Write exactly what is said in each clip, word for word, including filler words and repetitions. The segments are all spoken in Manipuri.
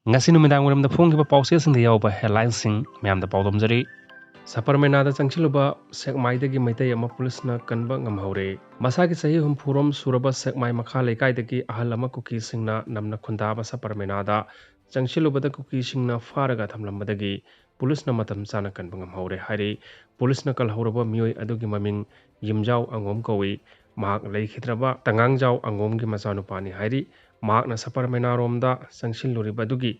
ꯉꯁꯤ ꯅꯨꯃꯤꯗꯥꯡ ꯋꯥꯏꯔꯝꯗ ꯐꯣꯡꯈꯤꯕ ꯄꯥꯎꯆꯦꯁꯤꯡꯗ ꯌꯥꯎꯕ headlineꯁꯤꯡ ꯃꯌꯥꯝꯗ ꯄꯥꯎꯗꯝꯖꯔꯤ꯫ ꯁꯄꯔꯃꯦꯅꯥꯗ ꯆꯪꯁꯤꯜꯂꯨꯕ ꯁꯦꯛꯃꯥꯏꯗꯒꯤ ꯃꯩꯇꯩ ꯑꯃ ꯄꯨꯂꯤꯁꯅ ꯀꯟꯕ ꯉꯝꯍꯧꯔꯦ꯫ ꯃꯁꯥꯒꯤ ꯆꯍꯤ ꯍꯨꯝꯐꯨꯔꯣꯝ ꯁꯨꯔꯕ ꯁꯦꯛꯃꯥꯏ ꯃꯈꯥ ꯂꯩꯀꯥꯏꯗꯒꯤ ꯑꯍꯜ ꯑꯃ ꯀꯨꯀꯤꯁꯤꯡꯅ ꯅꯝꯅ ꯈꯨꯟꯗꯥꯕ ꯁꯄꯔꯃꯦꯅꯥꯗ ꯆꯪꯁꯤꯜꯂꯨꯕꯗ ꯀꯨꯀꯤꯁꯤꯡꯅ ꯐꯥꯔꯒ ꯊꯝꯂꯝꯕꯗꯒꯤ ꯄꯨꯂꯤꯁꯅ ꯃꯇꯝ ꯆꯥꯅ ꯀꯟꯕ ꯉꯝꯍꯧꯔꯦ ꯍꯥꯏꯔꯤ꯫ ꯄꯨꯂꯤꯁꯅ ꯀꯜꯍꯧꯔꯕ ꯃꯤꯑꯣꯏ ꯑꯗꯨꯒꯤ ꯃꯃꯤꯡ ꯌꯨꯝꯖꯥꯎ ꯑꯉꯣꯝ ꯀꯧꯏ꯫ ꯃꯍꯥꯛ ꯂꯩꯈꯤꯗ꯭ꯔꯕ ꯇꯉꯥꯡꯖꯥꯎ ꯑꯉꯣꯝꯒꯤ ꯃꯆꯥꯅꯨꯄꯥꯅꯤ ꯍꯥꯏꯔꯤ꯫ ꯃꯍꯥꯛꯅ ꯁꯄꯔꯃꯦꯅꯥꯔꯣꯝꯗ ꯆꯪꯁꯤꯜꯂꯨꯔꯤꯕꯗꯨꯒꯤ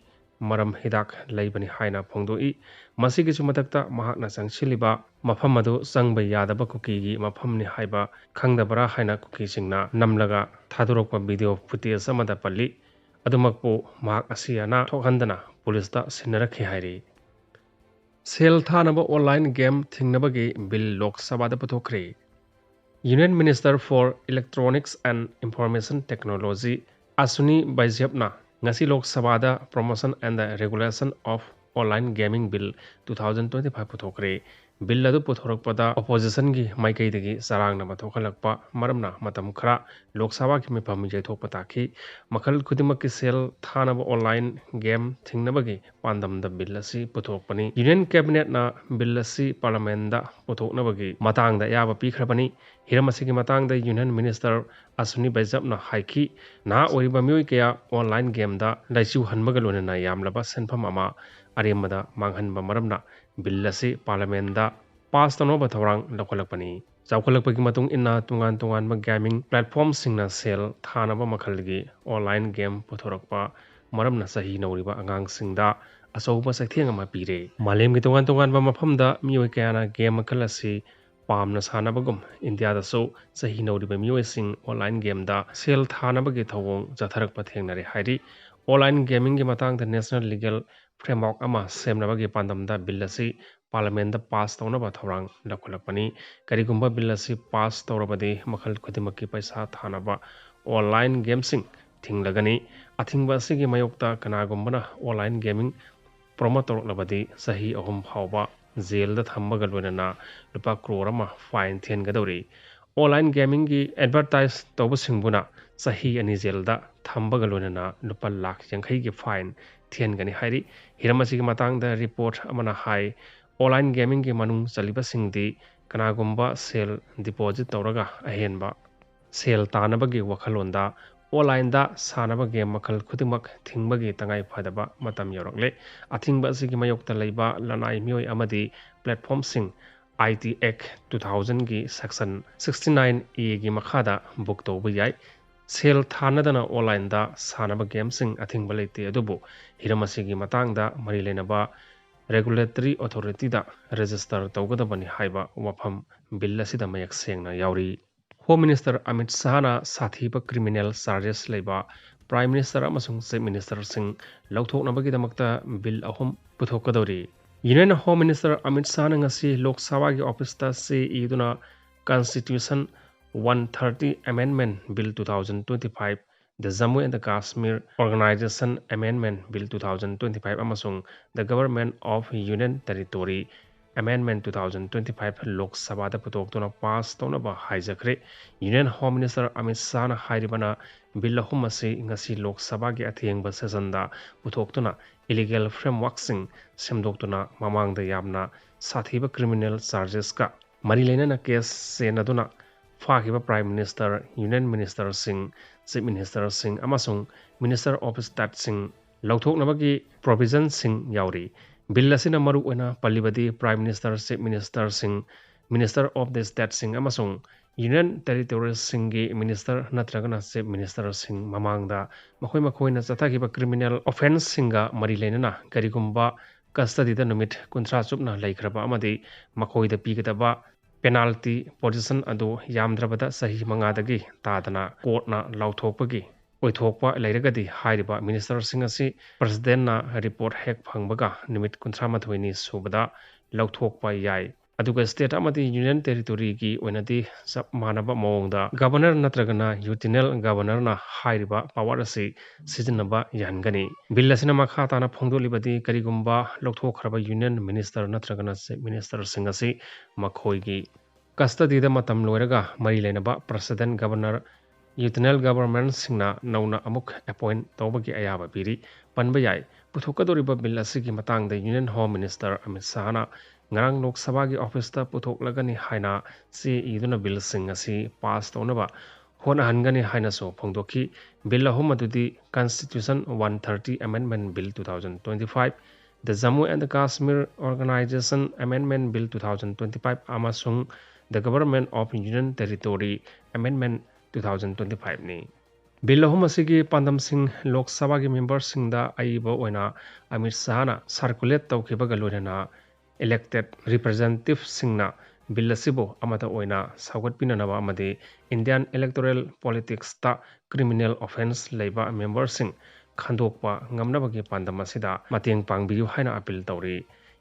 ꯃꯔꯝ ꯍꯤꯗꯥꯛ ꯂꯩꯕꯅꯤ ꯍꯥꯏꯅ ꯐꯣꯡꯗꯣꯛꯏ꯫ ꯃꯁꯤꯒꯤꯁꯨ ꯃꯊꯛꯇ ꯃꯍꯥꯛꯅ ꯆꯪꯁꯤꯜꯂꯤꯕ ꯃꯐꯝ ꯑꯗꯨ ꯆꯪꯕ ꯌꯥꯗꯕ ꯀꯨꯀꯤꯒꯤ ꯃꯐꯝꯅꯤ ꯍꯥꯏꯕ ꯈꯪꯗꯕ꯭ꯔꯥ ꯍꯥꯏꯅ ꯀꯨꯀꯤꯁꯤꯡꯅ ꯅꯝꯂꯒ ꯊꯥꯗꯣꯔꯛꯄ video footage ꯑꯃꯗ ꯄꯜꯂꯤ꯫ ꯑꯗꯨꯃꯛꯄꯨ ꯃꯍꯥꯛ ꯑꯁꯤ ꯑꯅꯥ ꯊꯣꯛꯍꯟꯗꯅ ꯄꯨꯂꯤꯁꯇ ꯁꯤꯟꯅꯔꯛꯈꯤ ꯍꯥꯏꯔꯤ꯫ ꯁꯦꯜ ꯊꯥꯅꯕ online game ꯊꯤꯡꯅꯕꯒꯤ bill ꯂꯣꯛ ꯁꯚꯥꯗ ꯄꯨꯊꯣꯛꯈ꯭ꯔꯦ꯫ Union Minister for Electronics and Information Technology Aswini ꯕꯩꯖꯥꯞꯅ ꯉꯁꯤ ꯂꯣꯛ ꯁꯚꯥꯗ Promotion and the Regulation of Online Gaming Bill two thousand twenty-five ꯄꯨꯊꯣꯛꯈ꯭ꯔꯦ꯫ Bill ꯑꯗꯨ ꯄꯨꯊꯣꯔꯛꯄꯗ oppositionꯒꯤ ꯃꯥꯏꯀꯩꯗꯒꯤ ꯆꯔꯥꯡꯅꯕ ꯊꯣꯛꯍꯜꯂꯛꯄ ꯃꯔꯝꯅ ꯃꯇꯝ ꯈꯔ ꯂꯣꯛ ꯁꯚꯥꯒꯤ ꯃꯤꯐꯝ ꯌꯩꯊꯣꯛꯄ ꯇꯥꯈꯤ꯫ ꯃꯈꯜ ꯈꯨꯗꯤꯡꯃꯛꯀꯤ ꯁꯦꯜ ꯊꯥꯅꯕ online game ꯊꯤꯡꯅꯕꯒꯤ ꯄꯥꯟꯗꯝꯗ bill ꯑꯁꯤ ꯄꯨꯊꯣꯛꯄꯅꯤ꯫ Union Cabinetꯅ bill ꯑꯁꯤ Parliamentꯗ ꯄꯨꯊꯣꯛꯅꯕꯒꯤ ꯃꯇꯥꯡꯗ ꯑꯌꯥꯕ ꯄꯤꯈ꯭ꯔꯕꯅꯤ꯫ ꯍꯤꯔꯝ ꯑꯁꯤꯒꯤ ꯃꯇꯥꯡꯗ Union Minister ꯑꯁ꯭ꯋꯤꯅꯤ ꯕꯩꯖꯥꯞꯅ ꯍꯥꯏꯈꯤ, ꯅꯍꯥ ꯑꯣꯏꯔꯤꯕ ꯃꯤꯑꯣꯏ ꯀꯌꯥ online gameꯗ ꯂꯥꯏꯆꯨ ꯍꯟꯕꯒ ꯂꯣꯏꯅꯅ ꯌꯥꯝꯂꯕ ꯁꯦꯟꯐꯝ ꯑꯃ ꯑꯔꯦꯝꯕꯗ ꯃꯥꯡꯍꯟꯕ ꯃꯔꯝꯅ bill ꯑꯁꯤ Parliamentꯗ pass ꯇꯧꯅꯕ ꯊꯧꯔꯥꯡ ꯂꯧꯈꯠꯂꯛꯄꯅꯤ꯫ ꯆꯥꯎꯈꯠꯂꯛꯄꯒꯤ ꯃꯇꯨꯡ ꯏꯟꯅ ꯇꯣꯉꯥꯟ ꯇꯣꯉꯥꯟꯕ gaming platformꯁꯤꯡꯅ ꯁꯦꯜ ꯊꯥꯅꯕ ꯃꯈꯜꯒꯤ online game ꯄꯨꯊꯣꯔꯛꯄ ꯃꯔꯝꯅ ꯆꯍꯤ ꯅꯧꯔꯤꯕ ꯑꯉꯥꯡꯁꯤꯡꯗ ꯑꯆꯧꯕ ꯆꯩꯊꯦꯡ ꯑꯃ ꯄꯤꯔꯦ꯫ ꯃꯥꯂꯦꯝꯒꯤ ꯇꯣꯉꯥꯟ ꯇꯣꯉꯥꯟꯕ ꯃꯐꯝꯗ ꯃꯤꯑꯣꯏ ꯀꯌꯥꯅ game ꯃꯈꯜ ꯑꯁꯤ ꯄꯥꯝꯅ ꯁꯥꯟꯅꯕꯒꯨꯝ ꯏꯟꯗꯤꯌꯥꯗꯁꯨ ꯆꯍꯤ ꯅꯧꯔꯤꯕ ꯃꯤꯑꯣꯏꯁꯤꯡ online gameꯗ ꯁꯦꯜ ꯊꯥꯅꯕꯒꯤ ꯊꯧꯑꯣꯡ ꯆꯠꯊꯔꯛꯄ ꯊꯦꯡꯅꯔꯦ ꯍꯥꯏꯔꯤ꯫ Online gamingꯒꯤ ꯃꯇꯥꯡꯗ national legal framework ꯑꯃ ꯁꯦꯝꯅꯕꯒꯤ ꯄꯥꯟꯗꯝꯗ bill ꯑꯁꯤ Parliamentꯗ pass ꯇꯧꯅꯕ ꯊꯧꯔꯥꯡ ꯂꯧꯈꯠꯂꯛꯄꯅꯤ꯫ ꯀꯔꯤꯒꯨꯝꯕ bill ꯑꯁꯤ pass ꯇꯧꯔꯕꯗꯤ ꯃꯈꯜ ꯈꯨꯗꯤꯡꯃꯛꯀꯤ ꯄꯩꯁꯥ ꯊꯥꯅꯕ online gameꯁꯤꯡ ꯊꯤꯡꯂꯒꯅꯤ꯫ ꯑꯊꯤꯡꯕ ꯑꯁꯤꯒꯤ ꯃꯥꯌꯣꯛꯇ ꯀꯅꯥꯒꯨꯝꯕꯅ online gaming promote ꯇꯧꯔꯛꯂꯕꯗꯤ ꯆꯍꯤ ꯑꯍꯨꯝ ꯐꯥꯎꯕ jailꯗ ꯊꯝꯕꯒ ꯂꯣꯏꯅꯅ ꯂꯨꯄꯥ crore ꯑꯃ fine ꯊꯤꯍꯟꯒꯗꯧꯔꯤ꯫ Online gamingꯒꯤ advertise ꯇꯧꯕꯁꯤꯡꯕꯨꯅ ꯆꯍꯤ ꯑꯅꯤ ꯖꯦꯜꯗ ꯊꯝꯕꯒ ꯂꯣꯏꯅꯅ ꯂꯨꯄꯥ ꯂꯥꯈ ꯌꯥꯡꯈꯩꯒꯤ fine ꯊꯤꯍꯟꯒꯅꯤ ꯍꯥꯏꯔꯤ꯫ ꯍꯤꯔꯝ ꯑꯁꯤꯒꯤ ꯃꯇꯥꯡꯗ report ꯑꯃꯅ ꯍꯥꯏ, online gamingꯒꯤ ꯃꯅꯨꯡ ꯆꯜꯂꯤꯕꯁꯤꯡꯗꯤ ꯀꯅꯥꯒꯨꯝꯕ ꯁꯦꯜ deposit ꯇꯧꯔꯒ ꯑꯍꯦꯟꯕ ꯁꯦꯜ ꯇꯥꯅꯕꯒꯤ ꯋꯥꯈꯜꯂꯣꯟꯗ onlineꯗ ꯁꯥꯟꯅꯕ game ꯃꯈꯜ ꯈꯨꯗꯤꯡꯃꯛ ꯊꯤꯡꯕꯒꯤ ꯇꯉꯥꯏ ꯐꯗꯕ ꯃꯇꯝ ꯌꯧꯔꯛꯂꯦ꯫ ꯑꯊꯤꯡꯕ ꯑꯁꯤꯒꯤ ꯃꯥꯌꯣꯛꯇ ꯂꯩꯕ ꯂꯅꯥꯏ ꯃꯤꯑꯣꯏ ꯑꯃꯗꯤ platformꯁꯤꯡ I T Act two thousandꯒꯤ section sixty nine Aꯒꯤ ꯃꯈꯥꯗ book ꯇꯧꯕ ꯌꯥꯏ꯫ ꯁꯦꯜ ꯊꯥꯅꯗꯅ onlineꯗ ꯁꯥꯟꯅꯕ gameꯁꯤꯡ ꯑꯊꯤꯡꯕ ꯂꯩꯇꯦ, ꯑꯗꯨꯕꯨ ꯍꯤꯔꯝ ꯑꯁꯤꯒꯤ ꯃꯇꯥꯡꯗ ꯃꯔꯤ ꯂꯩꯅꯕ regulatory authorityꯗ register ꯇꯧꯒꯗꯕꯅꯤ ꯍꯥꯏꯕ ꯋꯥꯐꯝ bill ꯑꯁꯤꯗ ꯃꯌꯦꯛ ꯁꯦꯡꯅ ꯌꯥꯎꯔꯤ꯫ Home Minister ꯑꯃꯤꯠ ꯁꯍꯥꯅ ꯁꯥꯊꯤꯕ criminal charges ꯂꯩꯕ Prime Minister ꯑꯃꯁꯨꯡ Chief Ministerꯁꯤꯡ ꯂꯧꯊꯣꯛꯅꯕꯒꯤꯗꯃꯛꯇ bill ꯑꯍꯨꯝ ꯄꯨꯊꯣꯛꯀꯗꯧꯔꯤ꯫ Union Home Minister ꯑꯃꯤꯠ ꯁꯍꯥꯅ ꯉꯁꯤ ꯂꯣꯛ ꯁꯚꯥꯒꯤ officeꯇ ꯆꯦ ꯏꯗꯨꯅ Constitution one thirty Amendment Bill two thousand twenty-five, the Jammu and the Kashmir Organization Amendment Bill two thousand twenty-five ꯑꯃꯁꯨꯡ the Government of Union Territory Amendment two thousand twenty-five ꯂꯣꯛ ꯁꯚꯥꯗ ꯄꯨꯊꯣꯛꯇꯨꯅ pass ꯇꯧꯅꯕ ꯍꯥꯏꯖꯈ꯭ꯔꯦ꯫ Union Home Minister Amit ꯁꯍꯥꯅ ꯍꯥꯏꯔꯤꯕꯅ bill ꯑꯍꯨꯝ ꯑꯁꯤ ꯉꯁꯤ ꯂꯣꯛ ꯁꯚꯥꯒꯤ ꯑꯊꯦꯡꯕ sessionꯗ ꯄꯨꯊꯣꯛꯇꯨꯅ illegal frameworkꯁꯤꯡ ꯁꯦꯝꯗꯣꯛꯇꯨꯅ ꯃꯃꯥꯡꯗ ꯌꯥꯝꯅ ꯁꯥꯊꯤꯕ criminal chargesꯀ ꯃꯔꯤ ꯂꯩꯅꯅ case ꯆꯦꯟꯅꯗꯨꯅ ꯐꯥꯈꯤꯕ Prime Minister, Union Ministerꯁꯤꯡ, Chief Ministerꯁꯤꯡ ꯑꯃꯁꯨꯡ Minister of Stateꯁꯤꯡ ꯂꯧꯊꯣꯛꯅꯕꯒꯤ provisionꯁꯤꯡ ꯌꯥꯎꯔꯤ꯫ Bill ꯑꯁꯤꯅ ꯃꯔꯨꯑꯣꯏꯅ ꯄꯜꯂꯤꯕꯗꯤ Prime Minister, Chief Ministerꯁꯤꯡ, Minister of the Stateꯁꯤꯡ ꯑꯃꯁꯨꯡ Union Territoriesꯁꯤꯡꯒꯤ Minister ꯅꯠꯇ꯭ꯔꯒꯅ Chief Ministerꯁꯤꯡ ꯃꯃꯥꯡꯗ ꯃꯈꯣꯏ ꯃꯈꯣꯏꯅ ꯆꯠꯊꯈꯤꯕ criminal offenceꯁꯤꯡꯒ ꯃꯔꯤ ꯂꯩꯅꯅ ꯀꯔꯤꯒꯨꯝꯕ custodyꯗ ꯅꯨꯃꯤꯠ ꯀꯨꯟꯊ꯭ꯔꯥ ꯆꯨꯞꯅ ꯂꯩꯈ꯭ꯔꯕ ꯑꯃꯗꯤ ꯃꯈꯣꯏꯗ ꯄꯤꯒꯗꯕ penalty position ꯑꯗꯨ ꯌꯥꯝꯗ꯭ꯔꯕꯗ ꯆꯍꯤ ꯃꯉꯥꯗꯒꯤ ꯇꯥꯗꯅ courtꯅ ꯂꯥꯎꯊꯣꯛꯄꯒꯤ ꯑꯣꯏꯊꯣꯛꯄ ꯂꯩꯔꯒꯗꯤ ꯍꯥꯏꯔꯤꯕ ministerꯁꯤꯡ ꯑꯁꯤ presidentꯅ report ꯍꯦꯛ ꯐꯪꯕꯒ ꯅꯨꯃꯤꯠ ꯀꯨꯟꯊ꯭ꯔꯥ ꯃꯥꯊꯣꯏꯅꯤ ꯁꯨꯕꯗ ꯂꯧꯊꯣꯛꯄ ꯌꯥꯏ꯫ ꯑꯗꯨꯒ state ꯑꯃꯗꯤ union territoryꯒꯤ ꯑꯣꯏꯅꯗꯤ ꯆꯞ ꯃꯥꯟꯅꯕ ꯃꯑꯣꯡꯗ governor ꯅꯠꯇ꯭ꯔꯒꯅ lieutenant governorꯅ ꯍꯥꯏꯔꯤꯕ power ꯑꯁꯤ ꯁꯤꯖꯤꯟꯅꯕ ꯌꯥꯍꯟꯒꯅꯤ꯫ Bill ꯑꯁꯤꯅ ꯃꯈꯥ ꯇꯥꯅ ꯐꯣꯡꯗꯣꯛꯂꯤꯕꯗꯤ ꯀꯔꯤꯒꯨꯝꯕ ꯂꯧꯊꯣꯛꯈ꯭ꯔꯕ union minister ꯅꯠꯇ꯭ꯔꯒꯅ chief ministerꯁꯤꯡ ꯑꯁꯤ ꯃꯈꯣꯏꯒꯤ custodyꯗ ꯃꯇꯝ ꯂꯣꯏꯔꯒ ꯃꯔꯤ ꯂꯩꯅꯕ president, governor, ꯌꯨꯇꯤꯅꯦꯜ ꯒꯕꯔꯃꯦꯟꯠꯁꯤꯡꯅ ꯅꯧꯅ ꯑꯃꯨꯛ ꯑꯦꯄꯣꯏꯟꯠ ꯇꯧꯕꯒꯤ ꯑꯌꯥꯕ ꯄꯤꯔꯤ꯫ ꯄꯟꯕ ꯌꯥꯏ, ꯄꯨꯊꯣꯛꯀꯗꯧꯔꯤꯕ ꯕꯤꯜ ꯑꯁꯤꯒꯤ ꯃꯇꯥꯡꯗ ꯌꯨꯅꯤꯌꯟ ꯍꯣꯝ ꯃꯤꯅꯤꯁꯇꯔ ꯑꯃꯤꯠ ꯁꯥꯍꯅ ꯉꯔꯥꯡ ꯂꯣꯛ ꯁꯚꯥꯒꯤ ꯑꯣꯐꯤꯁꯇ ꯄꯨꯊꯣꯛꯂꯒꯅꯤ ꯍꯥꯏꯅ ꯆꯦ ꯏꯗꯨꯅ ꯕꯤꯜꯁꯤꯡ ꯑꯁꯤ ꯄꯥꯁ ꯇꯧꯅꯕ ꯍꯣꯠꯅꯍꯟꯒꯅꯤ ꯍꯥꯏꯅꯁꯨ ꯐꯣꯡꯗꯣꯛꯈꯤ꯫ ꯕꯤꯜ ꯑꯍꯨꯝ ꯑꯗꯨꯗꯤ Constitution one thirty Amendment Bill two thousand twenty-five, The Jammu and Kashmir Organisation Amendment Bill two thousand twenty-five ꯑꯃꯁꯨꯡ The Government of Union Territory Amendment two thousand twenty-fiveꯅꯤ꯫ ꯕꯤꯜ ꯑꯍꯨꯝ ꯑꯁꯤꯒꯤ ꯄꯥꯟꯗꯝꯁꯤꯡ ꯂꯣꯛ ꯁꯚꯥꯒꯤ ꯃꯦꯝꯕꯔꯁꯤꯡꯗ ꯑꯏꯕ ꯑꯣꯏꯅ ꯑꯃꯤꯠ ꯁꯥꯍꯅ ꯁꯥꯔꯀꯨꯂꯦꯠ ꯇꯧꯈꯤꯕꯒ ꯂꯣꯏꯅꯅ ꯏꯂꯦꯛꯇꯦꯗ ꯔꯤꯄ꯭ꯔꯖꯦꯟꯇꯦꯇꯤꯚꯁꯤꯡꯅ ꯕꯤꯜ ꯑꯁꯤꯕꯨ ꯑꯃꯠꯇ ꯑꯣꯏꯅ ꯁꯧꯒꯠꯄꯤꯅꯅꯕ ꯑꯃꯗꯤ ꯏꯟꯗꯤꯌꯥꯟ ꯏꯂꯦꯛꯇꯣꯔꯦꯜ ꯄꯣꯂꯤꯇꯤꯛꯁꯇ ꯀ꯭ꯔꯤꯃꯤꯅꯦꯜ ꯑꯣꯐꯦꯟꯁ ꯂꯩꯕ ꯃꯦꯝꯕꯔꯁꯤꯡ ꯈꯟꯗꯣꯛꯄ ꯉꯝꯅꯕꯒꯤ ꯄꯥꯟꯗꯝ ꯑꯁꯤꯗ ꯃꯇꯦꯡ ꯄꯥꯡꯕꯤꯌꯨ ꯍꯥꯏꯅ ꯑꯄꯤꯜ ꯇꯧꯔꯤ꯫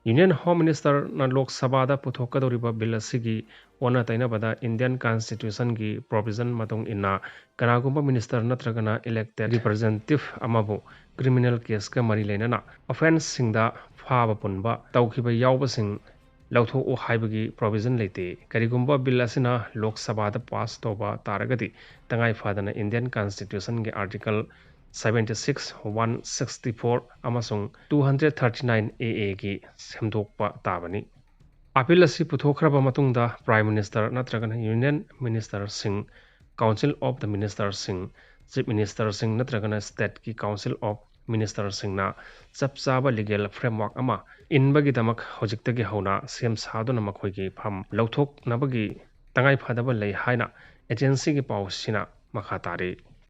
ꯌꯨꯅꯤꯌꯟ ꯍꯣꯝ ꯃꯤꯅꯤꯁꯇꯔꯅ ꯂꯣꯛ ꯁꯚꯥꯗ ꯄꯨꯊꯣꯛꯀꯗꯧꯔꯤꯕ ꯕꯤꯜ ꯑꯁꯤꯒꯤ ꯑꯣꯟꯅ ꯇꯩꯅꯕꯗ ꯏꯟꯗꯤꯌꯟ ꯀꯟꯁꯇꯤꯇ꯭ꯌꯨꯁꯟꯒꯤ ꯄ꯭ꯔꯣꯚꯤꯖꯟ ꯃꯇꯨꯡ ꯏꯟꯅ ꯀꯅꯥꯒꯨꯝꯕ ꯃꯤꯅꯤꯁꯇꯔ ꯅꯠꯇ꯭ꯔꯒꯅ ꯏꯂꯦꯛꯇꯦꯗ ꯔꯤꯄ꯭ꯔꯖꯦꯟꯇꯦꯇꯤꯚ ꯑꯃꯕꯨ ꯀ꯭ꯔꯤꯃꯤꯅꯦꯜ ꯀꯦꯁꯀ ꯃꯔꯤ ꯂꯩꯅꯅ ꯑꯣꯐꯦꯟꯁꯁꯤꯡꯗ ꯐꯥꯕ ꯄꯨꯟꯕ ꯇꯧꯈꯤꯕ ꯌꯥꯎꯕꯁꯤꯡ ꯂꯧꯊꯣꯛꯎ ꯍꯥꯏꯕꯒꯤ ꯄ꯭ꯔꯣꯚꯤꯖꯟ ꯂꯩꯇꯦ꯫ ꯀꯔꯤꯒꯨꯝꯕ ꯕꯤꯜ ꯑꯁꯤꯅ ꯂꯣꯛ ꯁꯚꯥꯗ ꯄꯥꯁ ꯇꯧꯕ ꯇꯥꯔꯒꯗꯤ, ꯇꯉꯥꯏ ꯐꯗꯅ ꯏꯟꯗꯤꯌꯟ ꯀꯟꯁꯇꯤꯇ꯭ꯌꯨꯁꯟꯒꯤ article seventy six, one sixty four ꯑꯃꯁꯨꯡ two hundred thirty nine A Aꯒꯤ ꯁꯦꯝꯗꯣꯛꯄ ꯇꯥꯕꯅꯤ꯫ ꯑꯄꯤꯜ ꯑꯁꯤ ꯄꯨꯊꯣꯛꯈ꯭ꯔꯕ ꯃꯇꯨꯡꯗ ꯄ꯭ꯔꯥꯏꯝ ꯃꯤꯅꯤꯁꯇꯔ ꯅꯠꯇ꯭ꯔꯒꯅ ꯌꯨꯅꯤꯌꯟ ꯃꯤꯅꯤꯁꯇꯔꯁꯤꯡ, ꯀꯥꯎꯟꯁꯤꯜ ꯑꯣꯐ ꯗ ꯃꯤꯅꯤꯁꯇꯔꯁꯤꯡ, ꯆꯤꯐ ꯃꯤꯅꯤꯁꯇꯔꯁꯤꯡ ꯅꯠꯇ꯭ꯔꯒꯅ ꯁ꯭ꯇꯦꯠꯀꯤ ꯀꯥꯎꯟꯁꯤꯜ ꯑꯣꯐ ꯃꯤꯅꯤꯁꯇꯔꯁꯤꯡꯅ ꯆꯞ ꯆꯥꯕ ꯂꯤꯒꯦꯜ ꯐ꯭ꯔꯦꯝꯋꯥꯔꯛ ꯑꯃ ꯏꯟꯕꯒꯤꯗꯃꯛ ꯍꯧꯖꯤꯛꯇꯒꯤ ꯍꯧꯅ ꯁꯦꯝ ꯁꯥꯗꯨꯅ ꯃꯈꯣꯏꯒꯤ ꯐꯝ ꯂꯧꯊꯣꯛꯅꯕꯒꯤ ꯇꯉꯥꯏꯐꯗꯕ ꯂꯩ ꯍꯥꯏꯅ ꯑꯦꯖꯦꯟꯁꯤꯒꯤ ꯄꯥꯎꯁꯤꯅ ꯃꯈꯥ ꯇꯥꯔꯤ꯫